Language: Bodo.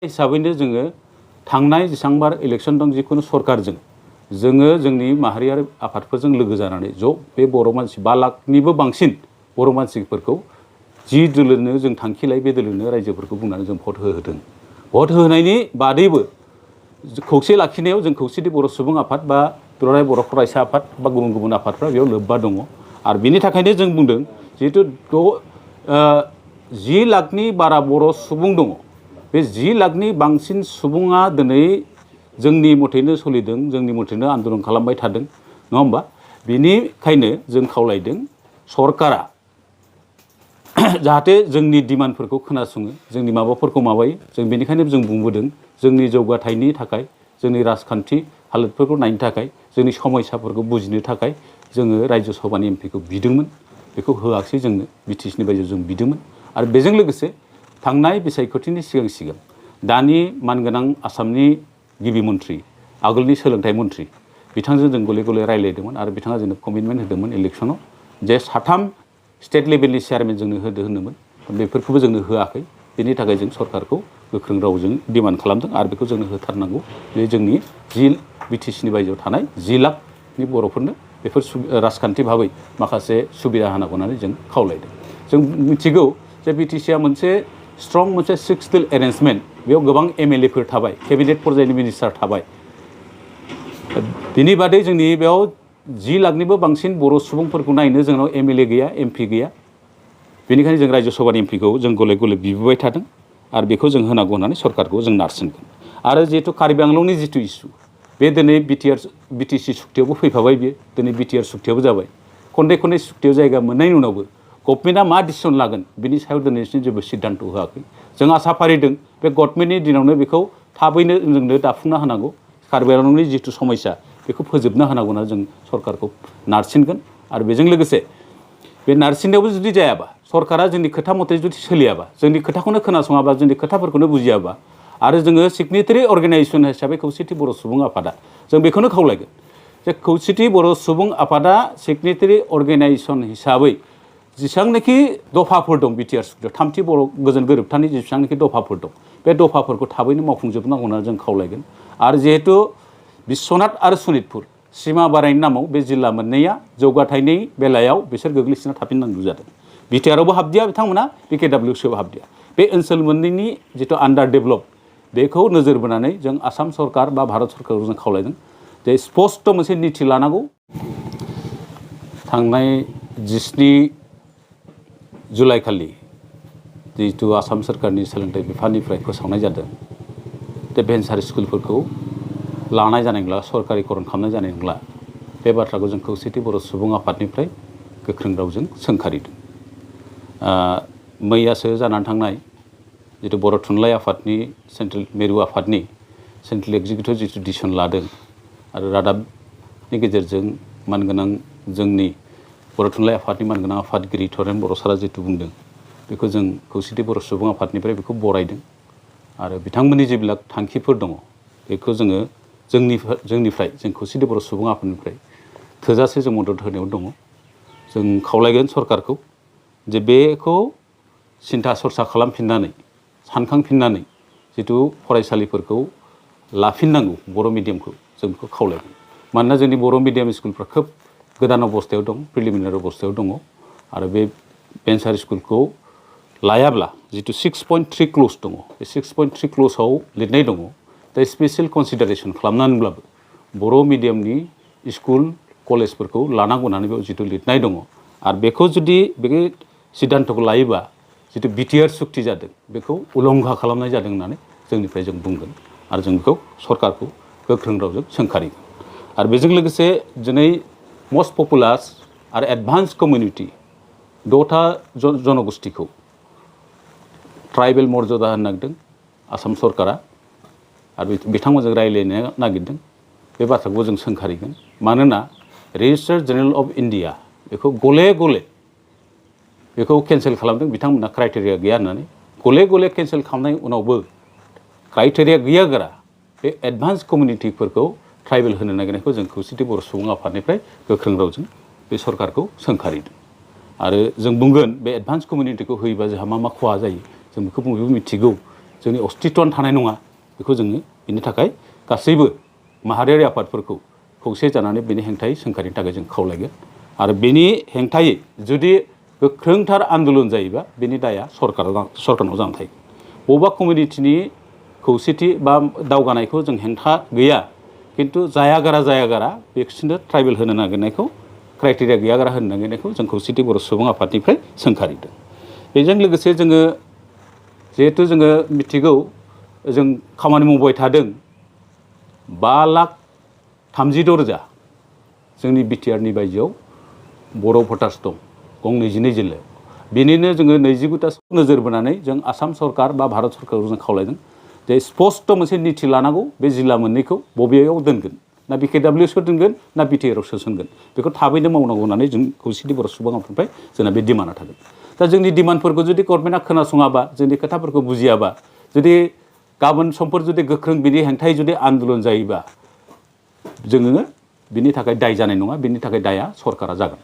हिसाबैनो जोङो थांनाय जेसेबांबार इलेक्सन दं जिखुनु सरकारजों जोङो जोंनि माहारियारि आफादफोरजों लोगो जानानै ज' बे बर' मानसि 5 लाखनिबो बांसिन बर' मानसिफोरखौ जि दोलोनो जों थांखि लायो बे दोलोनो रायजोफोरखौ बुंनानै जों भट होहोदों। भट होनायनि बादैबो खौसे लाखिनायाव जों खौसेथि बर' सुबुं आफाद बा दुलाराय बर' फरायसा आफाद बा गुबुन गुबुन आफादफ्रा बेयाव लोब्बा दङ आरो बिनि थाखायनो जों बुंदों जिहेतु 10 लाखनि बारा बर' सुबुं दङ बे 10 लाखनि बांसिन सुबुङा दिनै जोंनि मथेनो सोलिदों जोंनि मथेनो आन्दलन खालामबाय थादों नङा होमबा बेनिखायनो जों खावलायदों सरकारा जाहाथे जोंनि डिमान्डफोरखौ खोनासङो जोंनि माबाफोरखौ माबायो जों बेनिखायनो जों बुंबोदों जोंनि जौगाथायनि थाखाय जोंनि राजखान्थि हालोदफोरखौ नायनो थाखाय जोंनि समस्याफोरखौ बुजिनो थाखाय जोङो रायजो सभानि एमपिखौ बिदोंमोन बेखौ होआखै जोंनो बिटिसिनि बायजोआव जों बिदोंमोन आरो बेजों लोगोसे थांनाय बिसायख'थिनि सिगां दानि मानगोनां आसामनि गिबि मन्थ्रि आगोलनि सोलोंथाइ मन्थ्रि बिथांजों जों गले गले रायलायदोंमोन आरो बिथाङा जोंनो कमिटमेन्ट होदोंमोन इलेक्सनाव जे 3 स्टेट लेभेलनि चेयारमेन जोंनो होनोमोन बेफोरखौबो जोंनो होआखै बेनि थाखाय जों सरकारखौ गोख्रों रावजों डिमान्ड खालामदों आरो बेखौ जोंनो होथारनांगौ बे जोंनि बिटिसिनि बायजोआव थानाय 10 लाखनि बर'फोरनो बेफोर राजखान्थि भाबै माखासे सुबिदा होनांगौ होननानै जों खावलायदों। जों मिथिगौ जे बिटिसिआ मोनसे स्ट्रं मोनसे 6 स्टेट एरेन्जमेन्ट बेयाव गोबां एमएलएफोर थाबाय केबिनेट पर्यायनि मिनिस्टार थाबाय बिनि बादै जोंनि बेयाव 10 लाखनिबो बांसिन बर' सुबुंफोरखौ नायनो जोंनाव एमएलए गैया एमपि गैया बेनिखायनो जों रायजो सभानि एमपिखौ जों गले गले बिबोबाय थादों आरो बेखौ जों होनांगौ होननानै सरकारखौ जों नारसिनगोन आरो जिहेतु कार्बि आंलंनि जिथु इसु बे दिनै बिटिसि सुक्तियावबो फैफाबाय बियो दिनै बिटिआर सुक्तियावबो जाबाय खनले सुक्तियाव जायगा मोननायनि उनावबो गभर्नमेन्टआ मा डिसिसन लागोन बिनि सायाव दिनैसिम जेबो सिद्धान्त होआखै जों आसा फारिदों बे गभर्नमेन्टनि दिनावनो बेखौ थाबैनो जोंनो दाफुंना होनांगौ कार्बि आंलंनि जिथु समस्या बेखौ फोजोबना होनांगौ होनना जों सरकारखौ नारसिनगोन आरो बेजों लोगोसे बे नारसिननायावबो जुदि जायाबा सरकारा जोंनि खोथा मथे जुदि सोलियाबा जोंनि खोथाखौनो खोनासङाबा जोंनि खोथाफोरखौनो बुजियाबा आरो जोङो सिगनेटारि अर्गेनाइजेसन हिसाबै खौसेथि बर' सुबुं आफादा जों बेखौनो खावलायगोन जे खौसेथि बर' सुबुं आफादा सिगनेटारि अर्गेनाइजेसन हिसाबै जेसेबांनाखि दफाफोर दं बिटिआर सुक्तियाव 3थि बर' गोजोन गोरोबथानि जेसेबांनाखि दफाफोर दं बे दफाफोरखौ थाबैनो मावफुंजोबनांगौ होनना जों खावलायगोन आरो जिहेतु बिश्वनाथ आरो सनितपुर सिमा बारायनायनि नामाव बे जिल्ला मोननैया जौगाथायनि बेलायाव बिसोर गोग्लैसोना थाफिननांगौ जादों बिटिआरआवबो हाबदिया बिथांमोना बिकेडब्लिउसिआवबो हाबदिया बे ओनसोल मोननैनि जिथु आन्डार डेभेलप बेखौ नोजोर बोनानै जों आसाम सरकार बा भारत सरकारखौ जों खावलायदों जे स्पष्ट मोनसे नीति लानांगौ थांनाय 17 जुलाइ खालि जिहेतु आसाम सरकारनि सोलोंथाइ बिफाननिफ्राय फोसावनाय जादों बे भेन्सार स्कुलफोरखौ लानाय जानाय नंला सरकारिकरन खालामनाय जानाय नंला बे बाथ्राखौ जों खौसेथि बर' सुबुं आफादनिफ्राय गोख्रों रावजों सोंखारिदों मैयासो जानानै थांनाय जितु बर' थुनलाइ आफादनि सेन्ट्रेल मिरु आफादनि सेन्ट्रेल एक्जिकिउटिभ जितु डिसिसन लादों आरो रादाबनि गेजेरजों मानगोनां जोंनि बर' थुनलाइ आफादनि मानगोनां आफादगिरि थरेन बर' सारा जितु बुंदों बेखौ जों खौसेथि बर' सुबुं आफादनिफ्राय बेखौ बरायदों आरो बिथांमोननि जेब्ला थांखिफोर दङ बेखौ जोङो जोंनिफ्राय जों खौसेथि बर' सुबुं आफादनिफ्राय थोजासे जों मदद होनायाव दङ जों खावलायगोन सरकारखौ जे बेखौ सिन्था सरसा खालामफिननानै सानखांफिननानै जितु फरायसालिफोरखौ लाफिननांगौ बर' मिडियामखौ जों बेखौ खावलायगोन मानोना जोंनि बर' मिडियाम स्कुलफ्रा खोब गोदान अबस्थायाव दं प्रिलिमिनारि अबस्थायाव दङ आरो बे भेन्सार स्कुलखौ लायाब्ला जितु 6.3 क्ल'ज दङ बे 6.3 क्ल'जआव लिरनाय दङ दा स्पेसियेल कनसिडारेसन खालामनानैब्लाबो बर' मिडियामनि स्कुल कलेजफोरखौ लानांगौ होननानै बेयाव जितु लिरनाय दङ आरो बेखौ जुदि बे सिद्धान्तखौ लायोबा जितु बिटिआर सुक्ति जादों बेखौ उलंघा खालामनाय जादों होननानै जोंनिफ्राय जों बुंगोन आरो जों बेखौ सरकारखौ गोख्रों रावजों सोंखारिगोन आरो बेजों लोगोसे दिनै मस्ट पपुलार आरो एडभान्स कमिउनिटि 6था जनगोष्ठीखौ ट्राइबेल मर्यादा होनो नागिरदों आसाम सरकारा आरो बिथांमोनजों रायज्लायनो नागिरदों बे बाथ्राखौ जों सोंखारिगोन मानोना रेजिस्टार जेनेरेल अफ इन्डिया बेखौ गले गले बेखौ केन्सेल खालामदों बिथांमोनहा क्राइटेरिया गैया होननानै गले गले केन्सेल खालामनायनि उनावबो क्राइटेरिया गैयागारा बे एडभान्स कमिउनिटिफोरखौ ट्राइबेल होनो नागिरनायखौ जों खौसेथि बर' सुबुं आफादनिफ्राय गोख्रों रावजों बे सरकारखौ सोंखारिदों आरो जों बुंगोन बे एडभान्स कमिउनिटिखौ होयोबा जोंहा मा खहा जायो जों बेखौ बयबो मिथिगौ जोंनि अस्तित्वआनो थानाय नङा बेखौ जोङो बिनि थाखाय गासैबो माहारियारि आफादफोरखौ खौसे जानानै बेनि हेंथायै सोंखारिनो थाखाय जों खावलायगोन आरो बेनि हेंथायै जुदि गोख्रोंथार आन्दलन जायोबा बेनि दाया सरकारनाव जानानै थायो बबेबा कमिउनिटिनि खौसेथि बा दावगानायखौ जों हेंथा गैया खिन्थु जायागारा बिसोरनो ट्राइबेल होनो नागिरनायखौ क्राइटेरिया गैयागारा होनो नागिरनायखौ जों खौसेथि बर' सुबुं आफादनिफ्राय सोंखारिदों बेजों लोगोसे जोङो जिहेथु जोङो मिथिगौ जों खामानि मावबाय थादों 5,36,000 जोंनि बिटिआरनि बायजोआव बर' भटार्स दं गं 22 जिल्लायाव बेनिनो जोङो 29टा नोजोर बोनानै जों आसाम सरकार बा भारत सरकारखौ जों खावलायदों जे स्पस्ट मोनसे नीति लानांगौ बे जिल्ला मोननैखौ बबेयाव दोनगोन ना बिकेडब्लिउएसआव दोनगोन ना बिटिआरआव सोसनगोन बेखौ थाबैनो मावनांगौ होननानै जों खौसेथि बर' सुबुं आफादनिफ्राय जोंना बे डिमान्डआ थागोन दा जोंनि डिमान्डफोरखौ जुदि गभर्नमेन्टआ खोनासङाबा जोंनि खोथाफोरखौ बुजियाबा जुदि गाबोन समफोर जुदि गोख्रों बिनि हेंथायै जुदि आन्दलन जायोबा जोङो बिनि थाखाय दाय जानाय नङा बिनि थाखाय दाया सरकारा जागोन